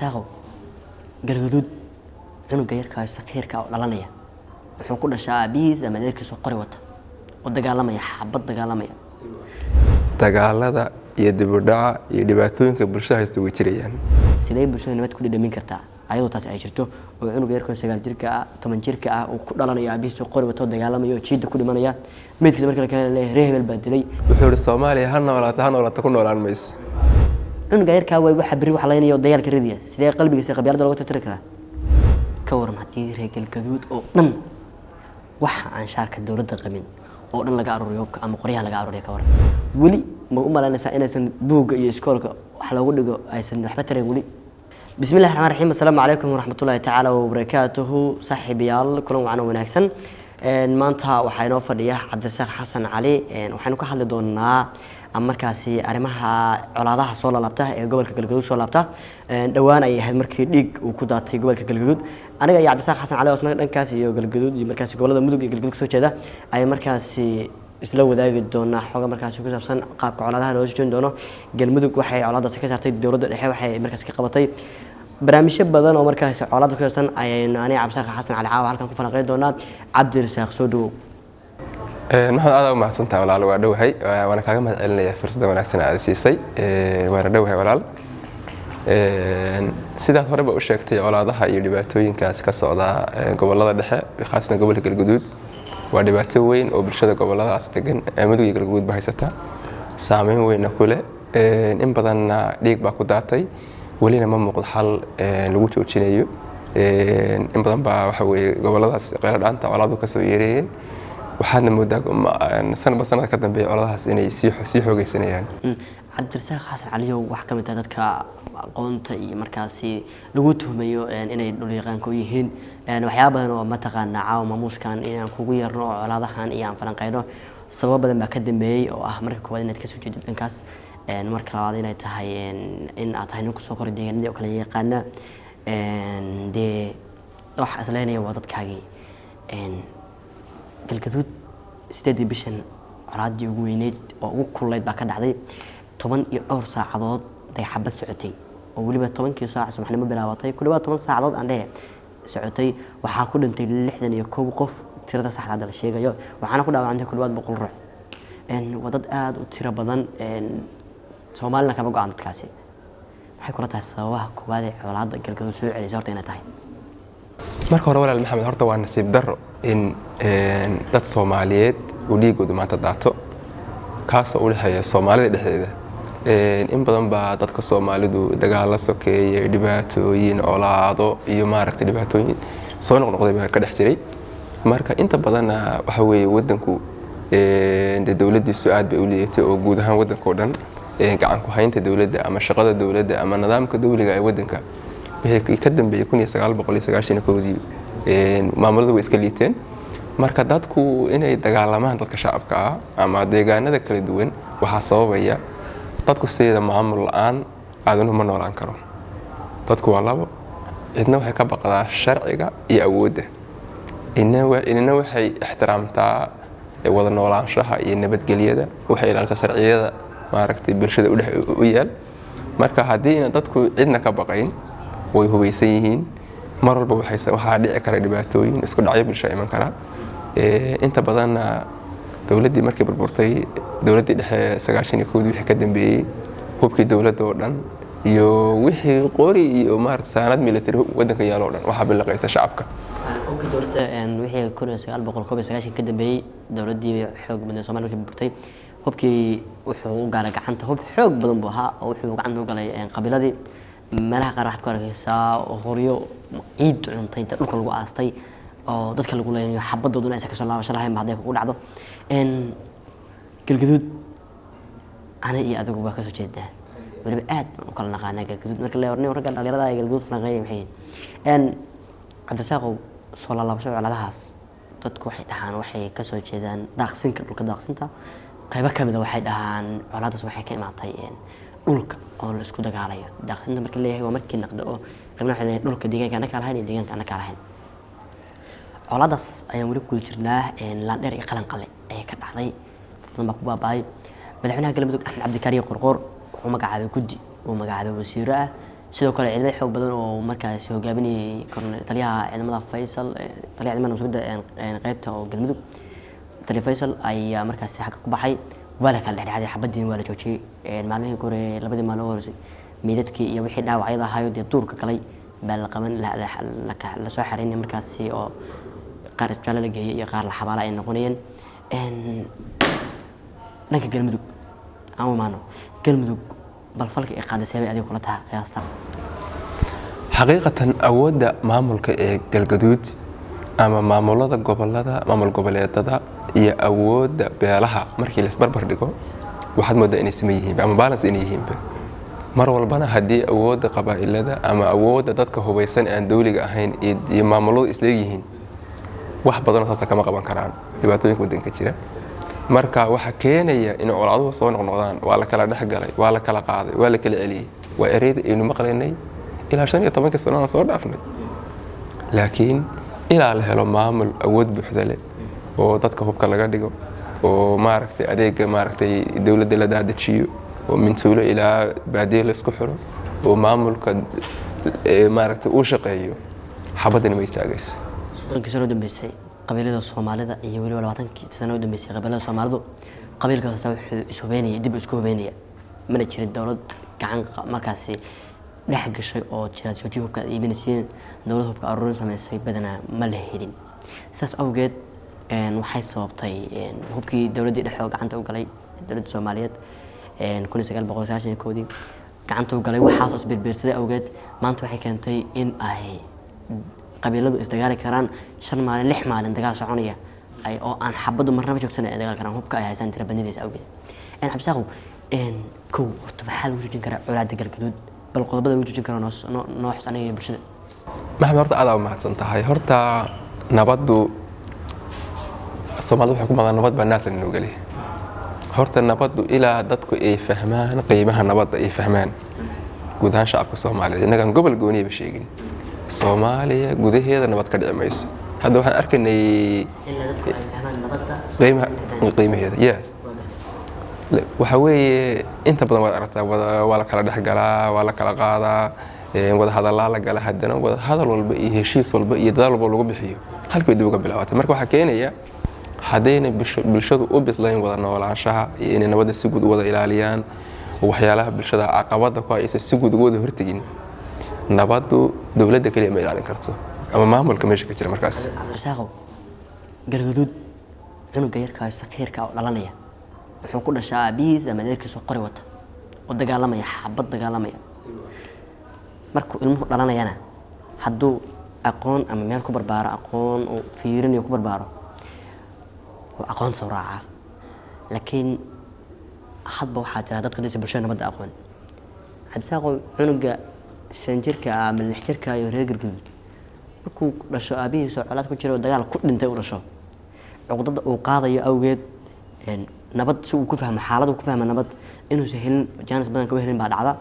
Cabdirasaaqow, Galgaduud cunuga yarkaa sakiirka oo dhalanaya wuxuu ku dhashaa aabihiis ama adeerkiis oo qori wata oo dagaalamaya, xabad dagaalamaya. Dagaalada iyo dibudhaca iyo dhibaatooyinka bulshada haysta way jirayaan. Sidee bulshada nabad ku dhadhamin kartaa ayadoo taas ay jirto oo cunuga yarkoo 9 jirka ah, 10 jirka ah uu ku dhalanayo aabihiis oo qori wata oo dagaalamaya oo jiida ku dhimanaya, meydkiisa marka la keena leeyahay reer hebel baa dilay? Wuxuu ihi Soomaaliya ha noolaato, ha noolaato, ku noolaan mayso. Cunuga yarkaa waay waxa berri wax laynaya oo dagaalka ridaya. Sidee qalbigiisa qabyaalada looga tirtiri karaa? Ka waran haddii reer Galgaduud oo dhan waxa aan shaarka dowladda qabin oo dhan laga aruuriyo hubka ama qoryaha laga aruuriyo? Ka waran, weli ma u malaynaysaa inaysan buugga iyo iskoolka wax loogu dhigo aysan waxba tarayn weli? Bismi llahi raxmaan raxiim. Assalaamu calaykum waraxmatullaahi tacaala wabarakaatuhu. Saaxiibayaal, kulan wacan oo wanaagsan. Maanta waxaa inoo fadhiya Cabdirasaaq Xasan Cali. Waxaynu ka hadli doonaa ama markaasi arrimaha colaadaha soo laalaabta ee gobolka Galgaduud soo laabta. Dhowaan ayay ahayd markii dhiig uu ku daatay gobolka Galgaduud. Aniga iyo Cabdirasaaq Xasan Cali oo isna dhankaas iyo Galgaduud iyo markaasi gobolada Mudug iyo Galgaduud kasoo jeeda ayay markaasi isla wadaagi doonaa xooga markaasi ku saabsan qaabka colaadaha loo joojin doono. Galmudug waxay colaadaasi ka saartay, dowladda dhexe waxay markaasi ka qabatay, barnaamijyo badan oo markaasi colaada ku saabsan ayaynu aniga Cabdirasaaq Xasan Cali caawa halkan ku falanqeyn doonaa. Cabdirasaaq, soo dhawow. Maxamed, aad u mahadsantahay walaal, waa dhowahay, waana kaaga mahad celinaya fursadda wanaagsan aad siisay. Waana dhowahay walaal. Sidaad horeba u sheegtay, colaadaha iyo dhibaatooyinkaas ka socda gobolada dhexe, khaasatan gobolka Galguduud, waa dhibaato weyn oo bulshada goboladaas degan, Mudug iyo Galguduud ba haysata, saameyn weynna ku leh. In badanna dhiig baa ku daatay, welina ma muuqdo xal lagu joojinayo. In badan baa waxa weeye goboladaas qaylo dhaanta colaadu kasoo yeerayeen, waxaadna moodaa sanadba sanada ka dambeeya colaadahaas inay sii xoogeysanayaan. Cabdirasaaq Xasan Caliyow, waxaa ka mid ah dadka aqoonta iyo markaasi lagu tuhmayo inay dhulyaqaanka u yihiin waxyaaba badan oo mataqaanaa. Caawa maamuuskan inaan kugu yeerno oo colaadahan iyo aan falanqeyno, sababo badan baa ka dambeeyey oo ah marka koowaad inaad kasoo jeedid dhankaas, marka labaad inay tahay in aad tahay nin kusoo koray deegaanadii oo kale yaqaana. Dee waxa isleynaya waa dadkaagii. Galgaduud 8-dii bishan colaadii ugu weyneyd oo ugu kululeyd baa ka dhacday. 10 iyo dhowr saacadood bay xabad socotay, oo weliba 10-kii saac subaxnimo bilaabatay, ku dhawaad 10 saacadood aan dhehe socotay. Waxaa ku dhintay 61 qof, tirada saxda hadda la sheegayo, waxaana ku dhaawacantay ku dhawaad 100 ruux. Waa dad aada u tiro badan, Soomaalina kama go-aan dadkaasi. Maxay kula tahay sababaha koowaad ee colaadda Galgaduud soo celisay horta inay tahay? Marka hore walaal Maxamed, horta waa nasiib darro in dad Soomaaliyeed uu dhiigoodu maanta daato, kaasoo u dhexeeya Soomaalida dhexdeeda. In badan baa dadka Soomaalidu dagaalla sokeeye, dhibaatooyin, colaado iyo maaragtay dhibaatooyin soo noqnoqday baa ka dhex jiray. Marka inta badanna waxa weeye wadanku dee dowladdiisu aad bay u liidatay, oo guud ahaan waddanka oo dhan gacan ku haynta dowladda ama shaqada dowladda ama nidaamka dowliga ee waddanka wixii ka dambeeyey 1991-dii maamuladu way iska liiteen. Marka dadku inay dagaalamaan, dadka shacabka ah ama deegaanada kala duwan, waxaa sababaya dadku sideeda maamul la-aan aadanuhu ma noolaan karo. Dadku waa labo: cidna waxay ka baqdaa sharciga iyo awoodda, cidna waxay ixtiraamtaa wada noolaanshaha iyo nabadgelyada, waxay ilaalisaa sharciyada maaragtay bulshada u yaal. Marka haddiina dadku cidna ka baqayn, way hubaysan yihiin, mar walba waxaa dhici kara dhibaatooyin, isku dhacyo bulsha iman kara. Inta badanna dowladdii markii burburtay, dowladdii dhexe 91-dii wixii ka dambeeyey, hubkii dowladda oo dhan iyo wixii qori iyo maarata saanad military wadanka yaalo o dhan waxaa bilaqaysa shacabka. Hubkii dowladda wixii 1991 ka dambeeyey, dowladdii xoog badneed Somalia markii burburtay, hubkii wuxuu u galay gacanta. Hub xoog badan buu ahaa oo wuxuu gacanta u galay qabiiladii. Meelaha qaar waxaad ku arkaysaa qoryo ciid cuntay inta dhulka lagu aastay oo dadka lagu leynayo, xabadooduna aysan kasoo laabasho lahayn ba hadday kugu dhacdo. Galgaduud ani iyo adigu baa kasoo jeedaa, weliba aad baan u kala naqaanaa Galgaduud. Marka la nin ragga dhalinyarada ee Galgaduud falanqeynaya maxay yihiin? Cabdirasaaqow, soo laalaabasho colaadahaas dadku waxay dhahaan waxay kasoo jeedaan daaqsinka, dhulka daaqsinta. Qaybo kamid a waxay dhahaan colaadaas waxay ka imaatay dhulka oo la isku dagaalayo. Daaqsinta marka leeyahay waa markii naqdo oo qaybna waxay leeyahay dhulka deegaanka annaga lahayn iyo deegaanka annaga lahayn. Colaadaas ayaan weli ku guda jirnaa. Laandheer iyo Qalanqale ayay ka dhacday, dad badan baa ku baaba'ay. Madaxweynaha Galmudug Axmed Cabdikaariyo Qorqoor wuxuu magacaabay guddi uu magacaabay wasiiro ah. Sidoo kale ciidamada xoog badan oo markaasi hogaaminayay taliyaha ciidamada Faysal, taliyaha ciidamada nabadgelyada qeybta oo Galmudug, taliya Faysal, ayaa markaasi xagga ku baxay. Waa la kala dhexdhexaaday, xabadiina waa la joojiyey. Maalmihii hore, 2dii maalin ugu horeysay, meydadkii iyo wixii dhaawacyada ahaayo dee duurka galay baa la qaban, lasoo xareynay markaasi, oo qaar isbitaallo la geeyey iyo qaar la xabaala ay noqonayeen. Dhanka Galmudug aan u imaano. Galmudug bal falka ay qaaday seebay adiga kula taha qiyaasta? Xaqiiqatan, awoodda maamulka ee Galgaduud ama maamulada gobolada, maamul goboleedada iyo awoodda beelaha markii laisbarbar dhigo, waxaad moodaa inay siman yihiinba ama balance inay yihiinba. Mar walbana haddii awoodda qabaa'ilada ama awoodda dadka hubaysan ee aan dowliga ahayn iyo maamuladu isleegyihiin, wax badanoo saasa kama qaban karaan dhibaatooyinka waddanka jira. Marka waxaa keenaya in colaaduhu soo noqnoqdaan, waa la kala dhex galay, waa la kala qaaday, waa la kala celiyey, waa ereyda aynu maqlaynay ilaa 15kii sano aan soo dhaafnay. Laakiin ilaa la helo maamul awood buuxda leh oo dadka hubka laga dhigo, oo maaragtay adeega maaragtay dowladda la daadajiyo, oo mintuulo ilaa baadiye la isku xiro, oo maamulka maaragtay uu shaqeeyo, xabaddani ma istaagayso. 30kii sano u dambeysay qabiilada Soomaalida iyo weliba 20kii sano u dambeysay qabiilada Soomaalidu, qabiil kasta wuxuu ishubeynaya, dib isku hubeynaya. Mana jirin dowlad gacan markaasi dhex gashay oo jira joojiya hubka aad iibinaysiin, dowlad hubka aruurin samaysay badanaa ma la helin. Sidaas awgeed waxay sababtay hubkii dowladdii dhexe oo gacanta u galay dowladda Soomaaliyeed 1991dii gacanta u galay, waxaas oo isbiirbiirsaday awgeed, maanta waxay keentay in ay qabiiladu isdagaali karaan 5 maalin, 6 maalin dagaal soconaya ay oo aan xabaddu marnaba joogsanay, ay dagaal karaan hubka ay haystaan tira badnidiisa awgeed. Cabdisaaqow, kow horta maxaa lagu joojin karaa colaadda Galgaduud? Bal qodobada lagu joojin karo noo xus aniga iyo bulshada. Maxamed, horta aad aa mahadsan tahay. Horta nabaddu, Soomaalida waxay ku maqan nabad baa naas la noogeliya. Horta nabaddu ilaa dadku ay fahmaan qiimaha nabadda, ay fahmaan guud ahaan shacabka Soomaaliyeed, innagaan gobol gooniyaba sheegin, Soomaaliya gudaheeda nabad ka dhici mayso. Hadda waxaan arkaynay Ilaa dadku ay fahmaan nabadda qiimaha, qiimaheeda, yeah. Waa gartay. Waxa weeye inta badan waad aragtaa, waa la kala dhexgalaa, waa la kala qaadaa, wada hadallaa la gala. Haddana wada hadal walba iyo heshiis walba iyo dadaal walba lagu bixiyo, halkii dib uga bilaabatay. Marka waxaa keenaya haddayna bulshadu u bislayn wada noolaanshaha iyo inay nabadda si guud u wada ilaaliyaan, oo waxyaalaha bulshada caqabada ku haysa si guud uga wada hortegin, nabaddu dowladda keliya ma ilaalin karto ama maamulka meesha ka jira markaas. Cabdirasaaqow, Galgaduud cunuga yarka oo sakiirka oo dhalanaya wuxuu ku dhashaa aabihiis ama adeerkiis oo qori wata oo dagaalamaya, xabad dagaalamaya. Markuu ilmuhu dhalanayana, hadduu aqoon ama meel ku barbaaro, aqoon uu fiirinayo ku barbaaro, wuu aqoonta soo raacaa. Laakiin hadba waxaa tiraa dadku hadaysa bulshada nabadda aqoon. Cabdisaaqow, cunuga 5 jirka ah ama 6 jirka iyo reer Galgaduud markuu dhasho, aabihiis oo colaad ku jira oo dagaal ku dhintay u dhasho, cuqdada uu qaadayo awgeed, nabad si uu ku fahmo, xaalad uu ku fahmo nabad inuusan helin, jaanis badan kama helin baa dhacda.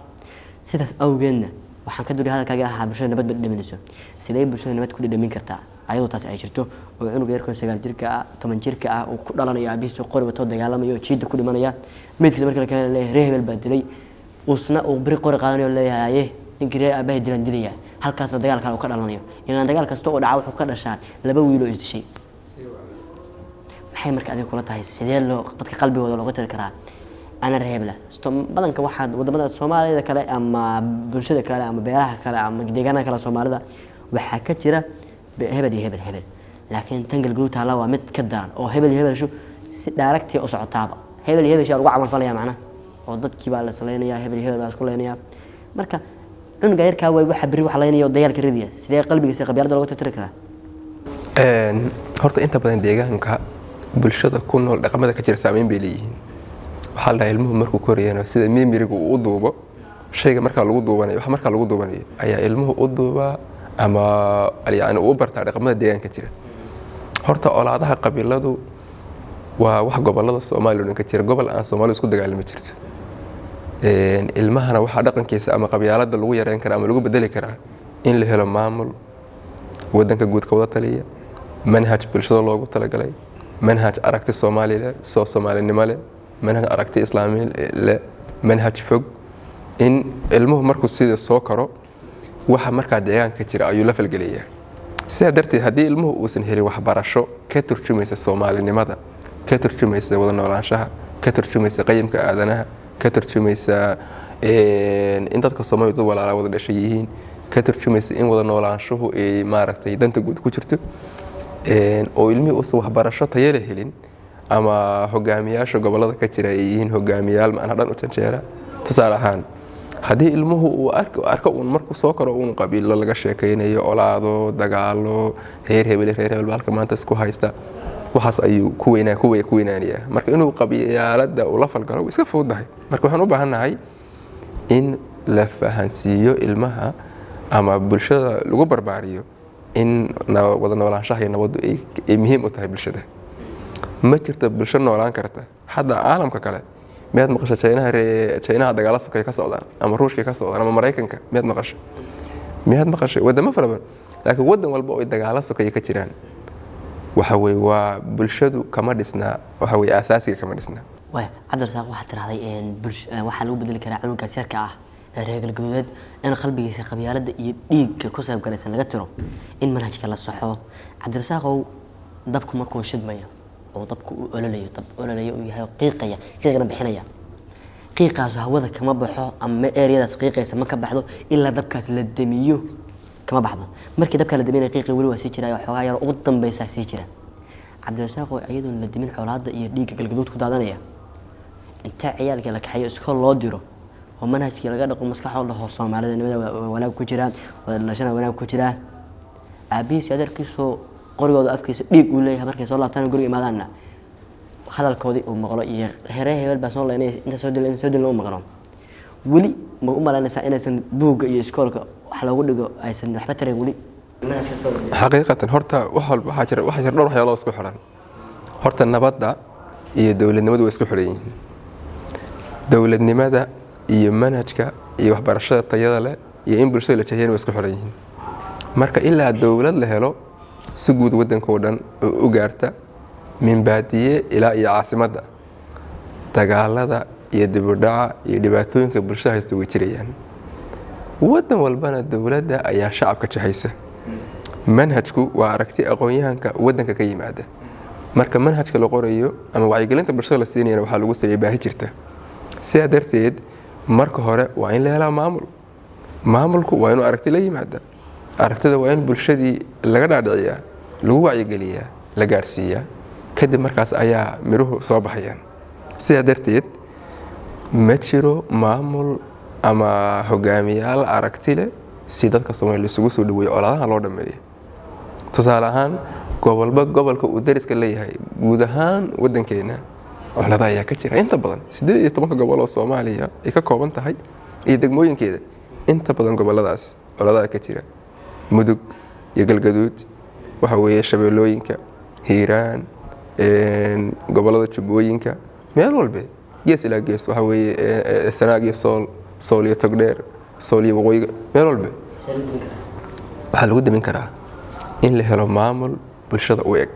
Sidaas awgeedna waxaan ka duri hadalkaaga ahaa bulshada nabad ma dhadhaminayso. Sidee bulshada nabad ku dhadhamin kartaa ayadoo taas ay jirto, oo cunuga yarkoo 9 jirka ah, 10 jirka ah uu ku dhalanayo aabihiis oo qori wato, dagaalamayo oo jiida ku dhimanaya, meydkiisa marka la keena leeyahay reer hebel baa dilay, uusna uu beri qori qaadanayo, leeyahay haye, ninkii reer aabahay dilaan dilaya, halkaasna dagaal kale uu ka dhalanayo? Ilaan dagaal kasta oo dhaca wuxuu ka dhashaa laba wiil oo isdishay. Maxay marka adiga kula tahay, sidee loo dadka qalbigooda looga tiri karaa ana reebla badanka? Waxaad wadamada Soomaalida kale ama bulshada kale ama beeraha kale ama deegaanada kale Soomaalida waxaa ka jira hebel iyo hebel hebel, laakiin tan Galguduud taalla waa mid ka daran, oo hebel iyo hebelshu si directly u socotaaba. Hebel iyo hebelshaa lagu camalfalaya macnaha, oo dadkii baa la saleynaya, hebel iyo hebel baa isku leynaya. Marka cunuga yarkaa waay waxa berri wax leynaya oo dagaalka ridaya. Sidee qalbigiisa qabyaalada looga tirtiri karaa? Horta inta badan deegaanka bulshada ku nool dhaqamada ka jira saameyn bay leeyihiin. Waxaa la dhahaa ilmuhu markuu korayana, sida memoryga uu u duubo shayga markaa lagu duubanayo, wax markaa lagu duubanayo ayaa ilmuhu u duubaa ama yani uu u bartaa dhaqamada deegaanka jira. Horta colaadaha qabiiladu waa wax gobolada Soomaaliya oo dhan ka jira. Gobol aan Soomaalidu isku dagaalami jirto. Ilmahana waxaa dhaqankiisa ama qabyaalada lagu yareyn karaa ama lagu bedeli karaa in la helo maamul wadanka guud ka wada taliya, manhaj bulshada loogu talagalay, manhaj aragti Soomaali leh, soo Soomaalinimo leh, manhaj aragti Islaami leh, manhaj fog, in ilmuhu markuu sida soo karo. Waxa markaa deegaanka ka jira ayuu la falgelayaa. Sidaa darteed, haddii ilmuhu uusan helin waxbarasho ka turjumaysa Soomaalinimada, ka turjumaysa wada noolaanshaha, ka turjumaysa qayimka aadanaha, ka turjumaysa in dadka Soomaaliya dad walaala wada dhashay yihiin, ka turjumaysa in wada noolaanshuhu ay maaragtay danta guud ku jirto, oo ilmihii uusan waxbarasho tayale helin, ama hogaamiyaasha gobolada ka jira ay yihiin hogaamiyaal macnaha dhan u janjeera. Tusaale ahaan, haddii ilmuhu uu arko uun markuu soo koro uun qabiilo laga sheekaynayo, colaado, dagaalo, reer hebel, reer hebel halka maanta isku haysta, waxaas ayuu ku weynaa ku weynaanayaa. Marka inuu qabyaalada ula falgalo way iska fududahay. Marka waxaan u baahannahay in la fahansiiyo ilmaha ama bulshada lagu barbaariyo in wada noolaanshaha iyo nabaddu ay muhiim u tahay bulshada. Ma jirto bulsho noolaan karta. Hadda caalamka kale miyaad maqasho Jaynaha, Jaynaha dagaala sokay ka socdaan, ama Ruushka ka socdaan, ama Maraykanka? Miyaad maqasho? Miyaad maqashay wadamo fara badan? Laakiin wadan walba oo ay dagaala sokay ka jiraan, waxa weye waa bulshadu kama dhisna, waxa weye asaasiga kama dhisna. Waay, Cabdirasaaq, waxaad tirahday waxaa lagu bedeli karaa cunugaas yarka ah ee reer Galgaduudeed in qalbigiisa qabyaalada iyo dhiigga ku saybgalaysan laga tiro in manhajka la saxo. Cabdirasaaqow, dabku markuu shidmayo oo dabku uu ololayo, dab ololayo uu yahay oo qiiqaya, qiiqna bixinaya, qiiqaasu hawada kama baxo ama ereyadaas qiiqaysa ma ka baxdo ilaa dabkaas la demiyo. Kama baxdo. Markii dabka la deminaya, qiiqii weli waa sii jiraya, xoogaa yar ugu dambeysaa sii jira. Cabdirasaaqow, iyadoon la demin colaadda iyo dhiigga Galgaduud ku daadanaya, inta ciyaalkii la kaxeeyo, iskool loo diro oo manhajkii laga dhaqo, maskaxoo dhaho Soomaalida nimada wanaag ku jiraa, wada dhalashana wanaag ku jiraa, aabihiis iyo adeerkiisoo qorigooda afkiisa dhiig uu leeyahay markay soo laabtaan guriga imaadaanna hadalkoodii uu maqlo iyo here hebel baa soo leynay, inta soo dil, inta soo dilna uu maqlo, weli ma u malaynaysaa inaysan buugga iyo iskoolka wax loogu dhigo aysan waxba tarayn weli manhaj kastoo la dhigo? Xaqiiqatan, horta wax walba waxaa jira dhowr waxyaalo isku xiran. Horta nabadda iyo dowladnimadu way isku xiran yihiin. Dowladnimada iyo manhajka iyo waxbarashada tayada leh iyo in bulshada la jahiyana way isku xiran yihiin. Marka ilaa dowlad la helo si guud waddanka oo dhan oo u gaarta min baadiye ilaa iyo caasimadda, dagaalada iyo dibudhaca iyo dhibaatooyinka bulshada haysta way jirayaan. Waddan walbana dowladda ayaa shacabka jahaysa. Manhajku waa aragti aqoon-yahanka waddanka ka yimaada. Marka manhajka la qorayo ama wacyigelinta bulshada la siinayana, waxaa lagu sameeyey baahi jirta. Sidaa darteed, marka hore waa in la helaa maamul. Maamulku waa inuu aragti la yimaada. Aragtida waa in bulshadii laga dhaadhiciyaa, lagu wacyigeliyaa, la gaarsiiyaa. Kadib markaas ayaa miruhu soo baxayaan. Sidaa darteed, ma jiro maamul ama hogaamiyaal aragti leh si dadka Soomaaliya isugu soo dhaweeyo, colaadaha loo dhameeyo. Tusaale ahaan, gobolba gobolka uu dariska leeyahay, guud ahaan wadankeena colaada ayaa ka jira. Inta badan 18-ka gobol oo Soomaaliya ay ka kooban tahay iyo degmooyinkeeda, inta badan goboladaas colaadaha ka jira, Mudug iyo Galgaduud, waxa weeye Shabeellooyinka, Hiiraan, gobolada Jubbooyinka, meel walbe gees ilaa gees, waxa weeye Sanaag iyo Sool, Sool iyo Togdheer, Sool iyo waqooyiga, meel walbe waxaa lagu damin karaa in la helo maamul bulshada u eg,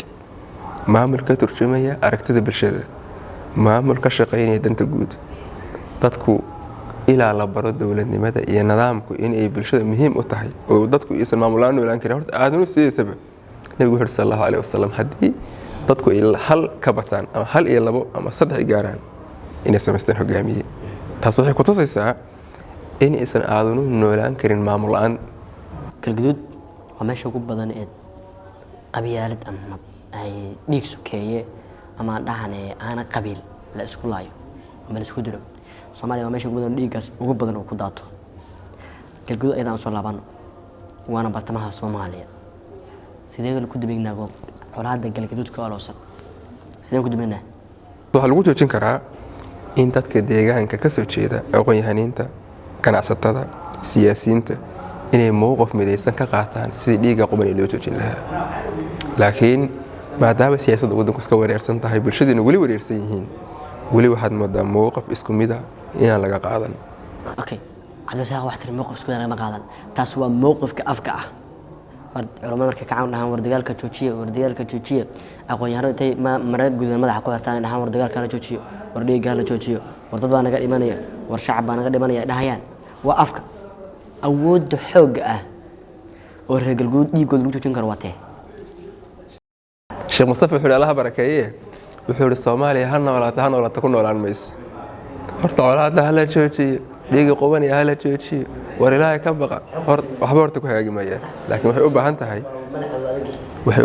maamul ka turjumaya aragtida bulshada, maamul ka shaqaynaya danta guud. Dadku ilaa la baro dowladnimada iyo nidaamku inay bulshada muhiim u tahay oo dadku iisan maamulaan noolaan karin. Horta aadanu sidiisaba, Nabigu wuxuu sal Allahu caleyhi wasalam, haddii dadku ay hal ka bataan ama hal iyo labo ama saddex ay gaaraan, inay samaystaan hogaamiye. Taas waxay ku tusaysaa in aysan aadanuhu noolaan karin maamul la-aan. Galgaduud waa meesha ugu badan ee qabyaalad ama ay dhiig sokeeye ama aan dhahane aana qabiil la isku laayo ama la isku dilo. Soomaaliya waa meesha ugu badan dhiiggaas ugu badan uu ku daato. Galgaduud ayadaan usoo laabano, waana bartamaha Soomaaliya. Sidee ku dameynaa colaadda Galgaduud ka olowsan? Sideen ku dameynaa? Waxaa lagu joojin karaa in dadka deegaanka ka soo jeeda, aqoon-yahaniinta, ganacsatada, siyaasiyiinta, inay mowqif midaysan ka qaataan sidii dhiigga quban ee loo joojin lahaa. Laakiin maadaama siyaasadda waddanku iska wareersan tahay, bulshadiina weli wareersan yihiin, weli waxaad moodaa mowqif isku mida inaan laga qaadan. Okay, Cabdirasaaq, wax tiri mowqif isku mid lagama qaadan. Taas waa mowqifka afka ah. War culamada markay kacaan dhahaan war dagaalka joojiya, war dagaalka joojiya, aqoon-yahanadu intay marar gudan madaxa ku xirtaan dhahaan war dagaalka hala joojiyo, war dhiigga hala joojiyo, war dad baa naga dhimanaya, war shacab baa naga dhimanaya dhahayaan, waa afka. Awoodda xoogga ah oo reer Galguduud dhiigooda lagu joojin karo waa tee? Sheekh Mustafa wuxuu yidhi, Allaha barakeeye, wuxuu yidhi: "Soomaaliya ha noolaato, ha noolaato, ku noolaan mayso. Horta colaadda hala joojiyo, dhiiga qubanaya hala joojiyo, war Ilaahay ka baqa." Waxba horta ku hagaagi maayaan, laakiin waxay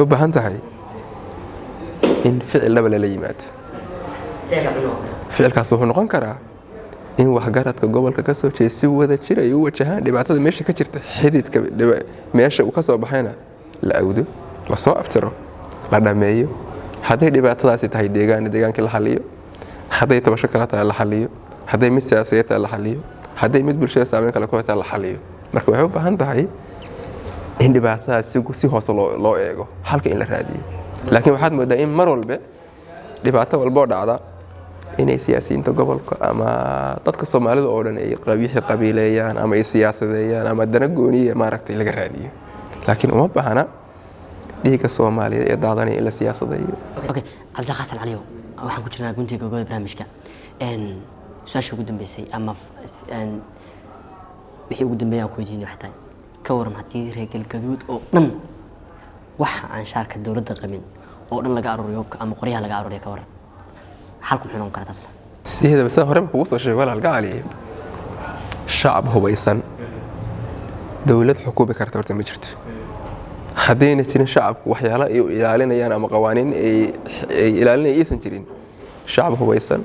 u baahan tahay in ficil dhaba lala yimaado. Ficilkaas wuxuu noqon karaa in waxgaradka gobolka ka soo jeeda si wada jir ay u wajahaan dhibaatada meesha ka jirta, xididka meesha uu ka soo baxayna la awdo, lasoo aftiro, la dhammeeyo. Hadday dhibaatadaasi tahay deegaan, deegaankii la xaliyo. Hadday tabasho kale tahay, la xaliyo. Hadday mid siyaasiyeed tahay, la xaliyo. Hadday mid bulshada saameyn kale ku tahay, la xaliyo. Marka waxay u baahan tahay in dhibaatadaas si hoose loo eego, halka in la raadiyo. Laakiin waxaad moodaa in mar walbe dhibaato walboo dhacda inay siyaasiyiinta gobolka ama dadka Soomaalida oo dhan ay wixii qabiileeyaan ama ay siyaasadeeyaan ama dana gooniya maaragtay laga raadiyo. Laakiin uma baahna dhiigga Soomaaliyeed ee daadanaya in la siyaasadeeyo. Okay, Cabdisaaq Xasan Caliyow, waxaan ku jirnaa guntiga gobobada barnaamijka. Su-aasha ugu dambeysay ama wixii ugu dambeeyay aan ku weydiinay waxay tahay: ka waran haddii reer Galgaduud oo dhan waxa aan shaarka dowladda qabin oo dhan laga aruuriyo hubka ama qoryaha laga aruuriyo, ka waran, xalku muxuu noqon karaa taasna? Sideedaba, sidaan horeba kugu soo sheegay, walaal gacaliye, shacab hubaysan dowlad xukumi karta horta ma jirto. Haddayna jirin shacabku waxyaala ay ilaalinayaan ama qawaaniin ay ilaalinaya aysan jirin, shacab hubaysan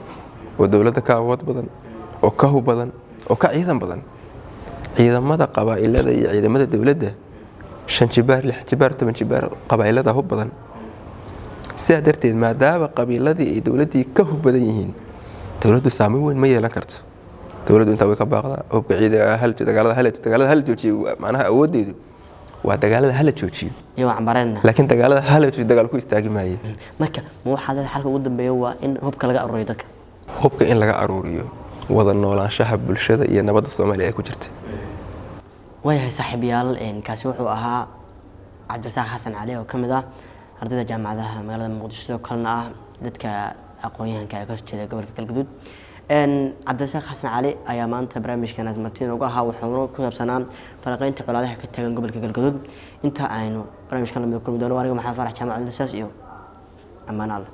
oo dowladda ka awood badan oo ka hub badan oo ka ciidan badan, ciidamada qabaa'ilada iyo ciidamada dowladda 5 jibaar, 6 jibaar, 10 jibaar qabaa'ilada hub badan. Sidaa darteed, maadaama qabiiladii ay dowladdii ka hub badan yihiin, dowladdu saameyn weyn ma yeelan karto. Dowladdu intaa way ka baaqdaa hubka ciidanka, dagaalada hala, dagaalada hala joojiyo. Macnaha awooddeedu waa dagaalada hala joojiyo. Iyo waa cambaareenna. Laakiin dagaalada hala joojiyo dagaal ku istaagi maaye. Marka ma waxaa leedahay xalka ugu dambeeya waa in hubka laga aruuriyo dadka? Hubka in laga aruuriyo wada noolaanshaha bulshada iyo nabadda Soomaaliya ay ku jirta. Waayahay saaxiibayaal, kaasi wuxuu ahaa Cabdirasaaq Xasan Cali oo ka mid ah ardayda jaamacadaha magaalada Muqdisho, sidoo kalena ah dadka aqoon-yahanka ee kasoo jeeda gobolka Galgaduud. Cabdirasaaq Xasan Cali ayaa maanta barnaamijkan marti noogu ahaa, wuxuuna ku saabsanaa falaqeynta colaadaha ka taagan gobolka Galgaduud. Inta aynu barnaamijkan lamid kulmi doono, aniga Maxamed Farax Jaamac Cabdisaas iyo ammaan Alla.